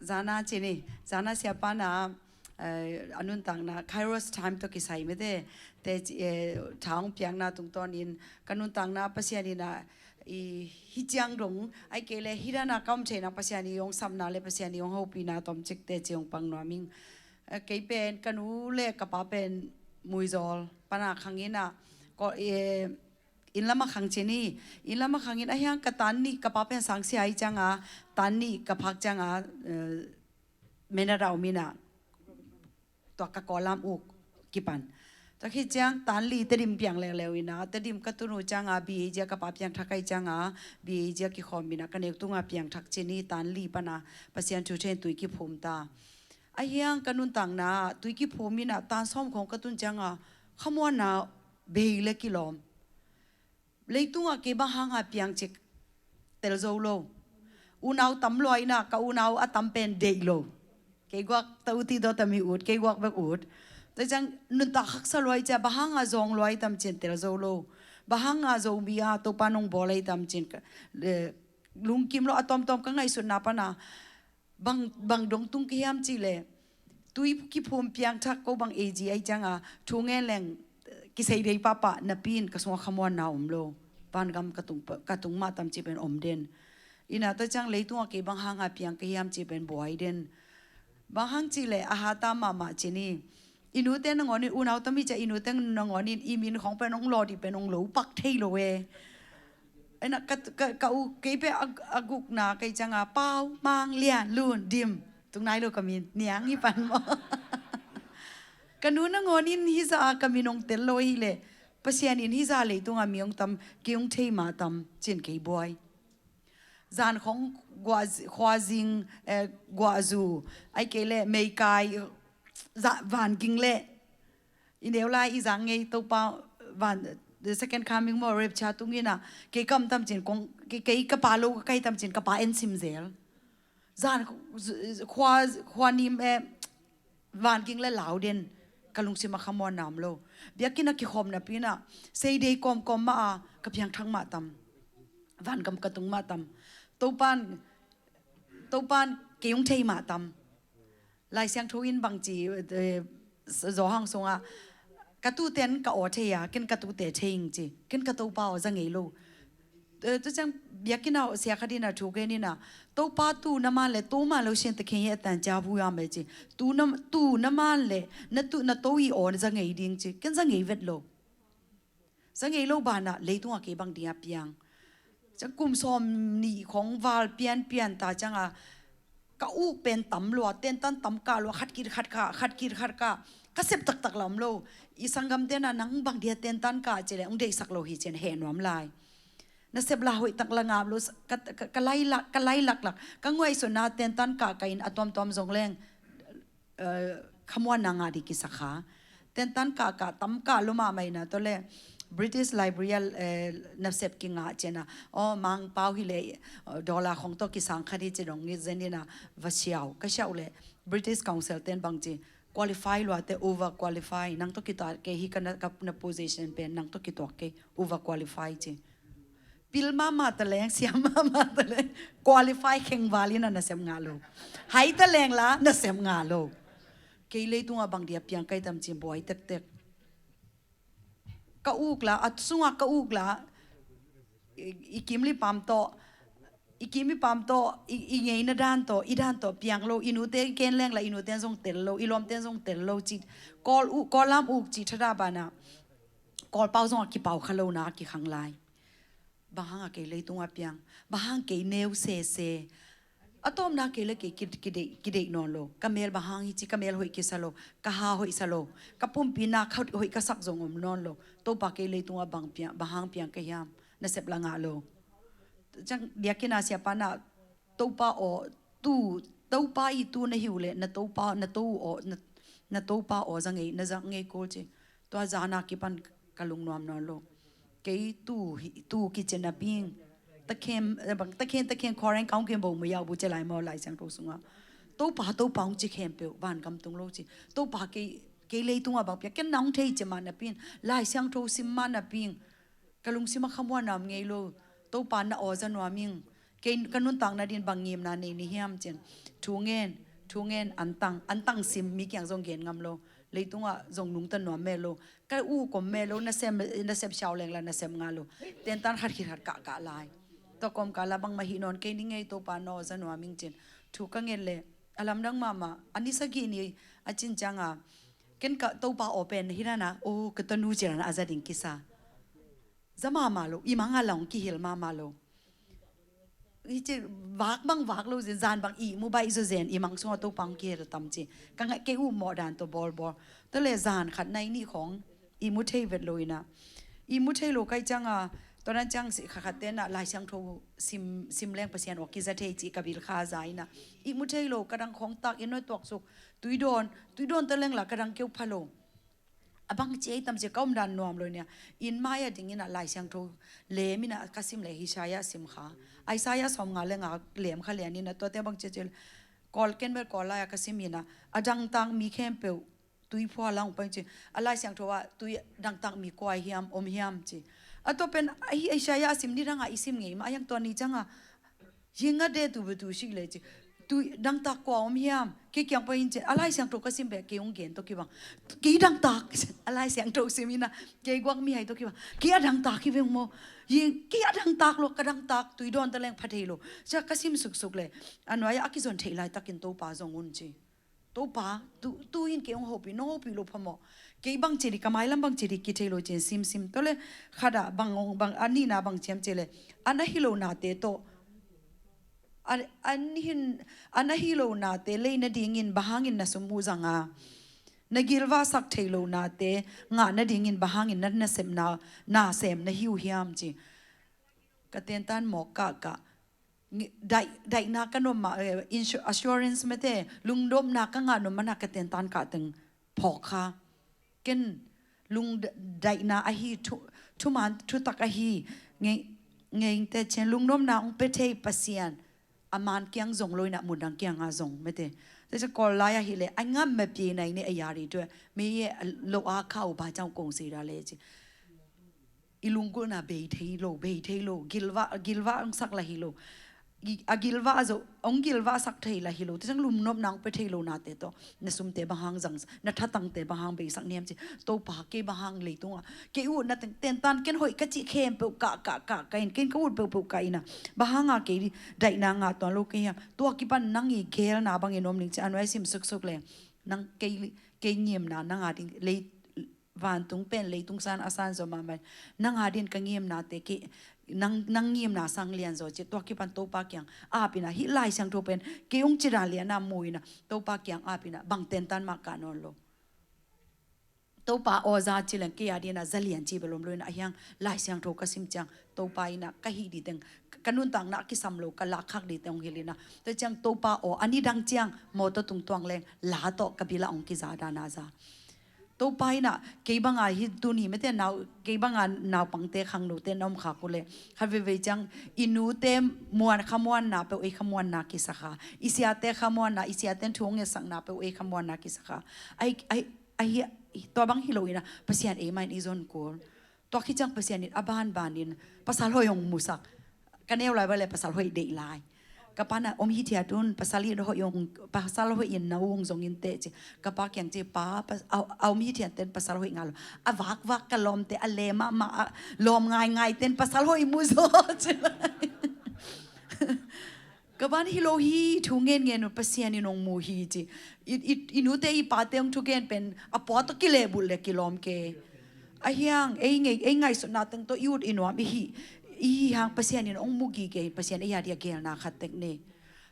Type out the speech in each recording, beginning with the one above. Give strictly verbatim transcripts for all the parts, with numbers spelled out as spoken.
Zana cini, zana siapa na, eh, a nuntakna Kairos time tawh kisai mete, te, eh, tha hong piakna tungtawnin ka nuntakna Pasian in a, i, hi ciang dong ai kei le hi dana ka om theihna Pasian i hong sapna le Pasian i hong hopihna tomcik te ci hong pang nuam ing. Eh, kei pen ka nu le ka pa pen Muizawl pana khang ina, ko, eh, inn lama khang cini, inn lama khang in a hiang ka tan nih ka pa pen sangsia ai cianga, tan nih ka phak cianga, eh, menara om ina, tua ka Kawlam uk kipan. Tua khit ciang tan li Tedim piang leuleu ina, Tedim ka tunu cianga B A zia ka pa piang thak ai cianga, B A zia kikhawm ina ka neu tunga piang thak cini tan li pana Pasian thu then tui kiphum ta. A hiang ka nuntakna tui kiphum ina tan sawm khong ka tun cianga khamuanna bei le kilawm. Leitungah kei bang hanga piang cik tel zo lo. Unau tam lua ina ka unau a tam pen deih lo. Kei guak ta uti dawta mi ut, kei guak bek ut. Tua ciang nuntak haksa lua i cia bang hanga zawng lua i tam cin tel zo lo. Bang hanga Zomi a Topa nong bawl ai tam cin ka, eh, lungkim lo a tawmtawm ka ngaihsutna pana bang, bang dong tung ka hiam cih leh tui kiphum piangthak ko bang A G ai cianga thu ngen leng, eh, kisei dei pahpah napi in ka sungah khamuanna om lo. Vangam ka tung pa, ka tung mah tam cih pen om den. Ina tua ciang leitungah kei bang hanga piang ka hiam cih pen buai den. Bang hang cih leh a hata mahmah cini. I nute nangawn in unau tami cia i nute nangawn in i min khong pen hong lawh dih pen hong lo pak thei lo e. Ena ka, ka, ka u kei pe a, a gukna kei cianga Pau, Mang, Lian, Lun, Dim. Tung nai lo ka min niang hi pan maw. Ka nu nangawn in hi za a ka min hong tel lo hi leh Pasian in hi za leitunga mi hong tam, kei hong thei mah tam cin kei buai. Zan khong guah, khuazing, eh, guahzu, ai kei le meikai, za, van ging le. I neu lai i zang ngei Topa van, the second coming maw, rapture tung ina, kei kam tam cin kong, kei, kei ka pa lo ka kai tam cin ka pa en sim zel. Zan khua, khua nim, eh, van ging le lau den ka lungsim a khamuanna om lo. Biakinn a kikhawm napi ina sei dei kawmkawm mah a ka piangthak mah tam. Vangam ka tung mah tam. Topan, Topan kei hong thei mah tam. Lai Siangtho in bang ci, eh, Zawhang sunga ka tuten ka aw thei a, ken ka tute thei ing ci. Ken ka Topa aw za ngei lo. Eh, tu ciang biakinn a sia khat in a thu gen ina Topa tu na man le to man lo sin te khen hi a tan cia bu ya me ci. Tu na, tu na man le na tu na to i aw za ngei ding ci. Ken za ngei vet lo. Za ngei lo banah leitungah kei bang dinga piang. Ciang kum sawm nih khong val pianpian ta cianga ka uk pen tam lua, tentan tam kah lua, khat kit khat kah, khat kit khat kah. Ka sep taktak lam lo. I sanggam tena nang bang dia tentan kah cile hong deihsak lo hi cin heh nuam lai. Na sep la hoih tak la ngap lo, ka, ka, ka lai lak, ka lai laklak. Ka nguaisona tentan kah kah in a tuamtuam zong leng, eh, khamuanna ngah dih kisakha. Tentan kah kah tam kah lo mahmah ina tawh le British Library a, eh, nasep kingah ciana. Aw, Mangpau hi le, eh, dollar khong tawh kisang khat hi ci dong ngi zen ina va siau. Ka siau le British Council ten bang ci qualify luate over qualify. Nang tawh kituak kei hi ka na, ka na position pen nang tawh kituak kei over qualify ci. Pil mahmah ta leng, siam mahmah ta leng, qualify khengval ina nasem ngah lo. Hai ta leng la nasem ngah lo. Kei leitungah bang dia piang kai tam cin buai tektek. Ka uk la, a sungah ka uk la, i, i kim li pam tawh, i kim li pam tawh, i, i ngeina dan tawh, i dan tawh piang lo, i nute ken leng la, i nuten zong tel lo, i lawmten zong tel lo, ci, Kawl u, Kawl lam uk ci thada bana, Kawlpau zong a kipau kha lo na, a kikhang lai. Bang hang a kei leitungah piang, bang hang kei neu sese. A tawpna kei le kei ki, kideih, kideih nawn lo. Ka mel bang hang hi ci, ka mel hoih kisa lo, ka ha hoih sa lo, ka pumpi nak hoih ka sak zong om nawn lo. Topa kei leitungah bang piang, bang hang piang ka hiam, nasep la ngah lo. Ciang biakinn a siapa na Topa aw, tu, Topa i tu na hi uh le, na Topa, na to aw, na, na Topa aw za ngei, na za ngei kul ci. Tua zana kipan ka lungnuam nawn lo. Kei tu hi, tu kici napi ing. Takhen, eh, bang, takhen, takhen, khuareng kaung ken bo mu yau bu ci lai maw Lai Siangtho sungah. Topa, Topa hong ci khempeuh, vangam tung lo ci. Topa kei, kei leitungah bang piang, ken na hong thei ci mah napi ing. Lai Siangtho sim mah napi ing. Ka lungsim a khamuanna om ngei lo. Topa na aw za nuam ing. Kei ka nuntakna dingin bang ngimna nei ni hiam ci-in thu ngen, thu ngen, antang, antang sim, mi kiang zong gen ngam lo. Leitungah zong nungta nuam meh lo. Ka u kom meh lo, nasem, nasem siau leng la nasem ngah lo. Tentan khat khit khat kahkah lai. Tua kawmkal ah bangmah hi nawn kei ning ei, Topa, na aw za nuam ing ci-in thu ka ngen leh, a lamdang mahmah, a ni sagih ni a cin ciangin ken ka Topa aw pen hi na na, o, ka tanu ci-in a za ding kisa. Za mahmah lo, i mang a la hong kihel mahmah lo. Hi ci, vak bang vak lo zen, zan bang ihmu baih zaw zen, i mang sungah Topa hong kihel tam ci. Ka ngaih, kei uh mawh dan tawh bawlbawl. Tua leh zan khat nai nih khawng ihmu thei vet lo in ah, ihmu thei lo ka hih ciangin, tua dan ciang si khat khat ten ah Lai Siangtho sim, sim leng Pasian aw kiza thei ci ka bil kha za in ah, ihmu thei lo, ka dang khawng tak in, nuai tuaksuk, tui dawn, tui dawn ta leng la ka dang keu pha lo. A bang ci ei tam ci, ka omdan nuam lo in ah, inn mai a ding in ah Lai Siangtho lem in ah ka sim leh Isaiah sim kha. Isaiah sawmnga leh nga lem kha lian in ah, tuate bang ci ci leh, Kawl, ken bel Kawl lai ah ka sim in ah, a dangtak mi khempeuh tui phual ah hong pai ci. A Lai Siangtho ah tui dangtak mi kua hiam om hiam ci. A tua pen ahi, Isaiah a sim ni dangin i sim ngei mah, a hiang tua ni ciangin, hing a de tu be tu sik le ci. Tui dangtak kua om hiam? Kei kiang pai in ci. A Lai Siangtho ka sim beh, kei hong gen tawh kibang. Kei dangtak, a Lai Siangtho sim in ah, kei guak mihai tawh kibang. Kei a dangtak hi veng maw. Hing, kei a dangtak lo, ka dangtak, tui dawn ta leng pha thei lo. Cia ka sim suksuk leh, a nuai ah a kizon theih laitakin Topa zong un ci. Topa, tu, tu in kei hong hopih, nong hopih lo phamawh. Kei bang ci ding, ka mailam bang ci ding kithei lo ci-in simsim. Tua leh khat ah bang hong, bang, a nihna bang ci hiam ci leh, a na hi lo nate tawh, a, a nihin, a na hi lo nate lei nadingin bang hangin na sum uh zang a, na gilvahsak thei lo nate ngah nadingin bang hangin na, na sem na, na sem na hi uh hiam ci. Ka tentan mawk kahkah. Ngi-, daih, daihna ka nuam mah, eh, insu-, assurance mete, lungdamna ka ngah nuam mah in ah ka tentan kah teng phawk kha. Ken lung da-, daihna ahi, thu, thuman thutak ahi, ngei, ngei te cen lungdamna hong pia thei Pasian, a man kiang zong lo in ah mun dang kiangah zong mete. Te cia Kawl lai ahi leh, a ngam ma pi nai ni a yari tu, mi ye lo a kha u ba ciang kong si da le ci. I lunggulhna bei thei lo, bei thei lo, gilvah, gilvah hong sak lah hi lo. I, a gilvah a zo, hong gilvah sak thei lah hi lo. Tua ciang lungdamna hong pia thei lo nate tawh na sumte bang hang zang, na thatangte bang hang beisak ni hiam ci. Topa, kei bang hang leitungah, kei utna teng, tentan ken hoih ka cih khempeuh kah, kah, kah, kah in, ken ka ut peuhpeuh kah in ah, bang hangin kei daihna ngah tuan lo ka hiam? Tua kipan nang i geelna bangin om ning ci. A nuai sim suksuk leh, nang kei, kei ngimna nang a ding lei, vantung pen leitung san a san zaw mahmah. Nang a dingin ka ngimnate kei, nang, nang ngimna sang lian zaw ci. Tua kipan Topa kiang ap in ah, hih Lai Siangtho pen kei hong ci dan lian a mu in ah, Topa kiang ap in ah, bang tentan mah kah nawn lo. Topa aw za ci leng kei a dingin ah za lian ci bel om lo in ah, a hiang Lai Siangtho ka sim ciang Topa in ah ka hih ding teng, ka nuntakna a kisam lo, ka lahkhak ding teng hong hilh in ah. Tua ciang Topa aw, a ni dang ciang mawtaw tung tuang leng la tawh ka bil ah hong kiza dan a za. Topa in ah, kei banga hi tuni mete nau, kei banga naupangte khangnote na om khak uh leh, khat veivei ciang i nute muan, khamuanna peuh ei khamuanna kisa kha. I siate khamuanna, i siaten thu hong ngetsakna peuh ei khamuanna kisa kha. Ai, ai, ai, tua bang hi lo in ah, Pasian ei mah in i zon kul. Tua khit ciang Pasian in a banbanin pasal hoih hong musak. Ka neu lai bang leh pasal hoih deih lai. Ka pa in ah, om hithiat un, pasal in hoih hong, pasal hoih in na u hong zong inteh ci. Ka pa kiang ci, pa, pa, a, a om hithiat ten pasal hoih ngah lo. A vakvak ka lawmte, a le mahmah, a lawm ngaingai ten pasal hoih mu zaw ci. Ka pa in hi lo hi, thu ngenngen un, Pasian in hong mu hi ci. I, i, i nute i pate hong thugen pen a pua tawh kilehbulh leh kilawm kei. A hiang, ei ngei, ei ngaihsutna teng tawh i ut i nuam i hih, i hih hang Pasian in hong mu gige, Pasian ei a dingin a geelna khat tek nei.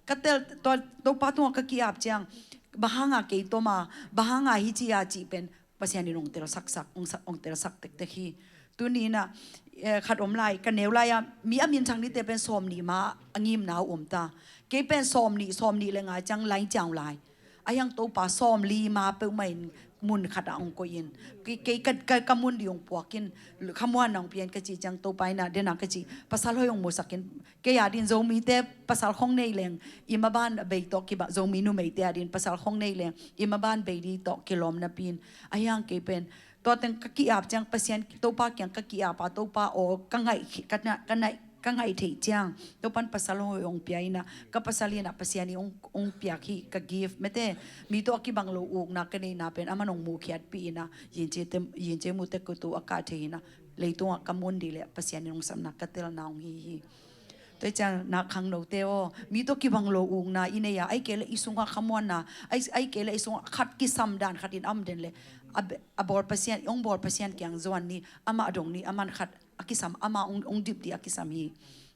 Ka tel, tua, Topa tungah ka ki-ap ciang, bang hangin kei tom a, bang hangin hi ci a cih pen Pasian in hong telsaksak, hong sa-, hong telsak tektek hi. Tuni in ah, eh, khat om lai, ka neu lai-a, mi a minthang dingte pen sawmnih ma a ngimna uh om ta. Kei pen sawmnih, sawmnih leh nga ciang lai ciang lai. A hiang Topa sawmli ma peuhmah in mun khat ah hong koih in. Kei, kei ka, ka, ka mun ding hong puak in, khamuanna hong pia in ka cih ciang Topa in ah, den a ka cih, pasal hoih hong musak in. Kei a dingin Zomite pasal khong nei leng, i maban bei tawh kibang, Zomi numeite a dingin pasal khong nei leng, i maban bei ding tawh kilawm napi in. A hiang kei pen, tua teng ka ki-ap ciang Pasian, Topa kiang ka ki-ap a, Topa aw, ka ngaih, ka na, ka naih, ka ngaih theih ciang, Topan pasal hong hoih hong pia ina, ka pasal ina Pasian i hong, hong piak hi ka gift. Mete, mi tawh a kibang lo ukna ka neihna pen aman hong muhkhiatpih ina, yince te, yince mute kutu a kah thei ina, leitungah ka mun dih le Pasian in hong sapna ka telna hong hi hi. Tua ciang na khangnote aw, mi tawh kibang lo ukna i nei a, ai kei le i sungah khamuanna, ai, ai kei le i sungah khat kisam dan khat in am den le, a, a bawl Pasian, hong bawl Pasian kiang zuan ni, amah dong ni, aman khat a kisam, ama hong, hong dip dih a kisam hi.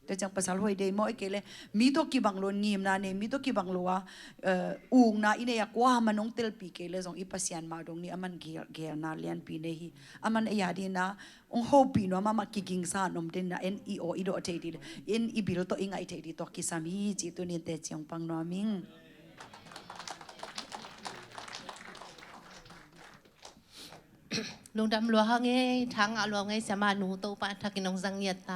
Tua ciang pasal hoih dei maw, ai kei le mi tawh kibang lo ngimna nei, mi tawh kibang lo a, eh, ukna i nei a, kuaman hong telpih kei le zong i Pasian mah dong ni, aman gel, gelna lianpi nei hi. Aman ei a dina hong hopih nuam, amah kigingsa nuam dina, en i aw i dawh thei dih, en i bil tawh i ngaih thei dih tawh kisam hi, ci tunin teci hong pang nuam ing. Lungdam lua hang ei, thangah lua hang ei, siamah nu Topa thakin hong zang ngiat ta.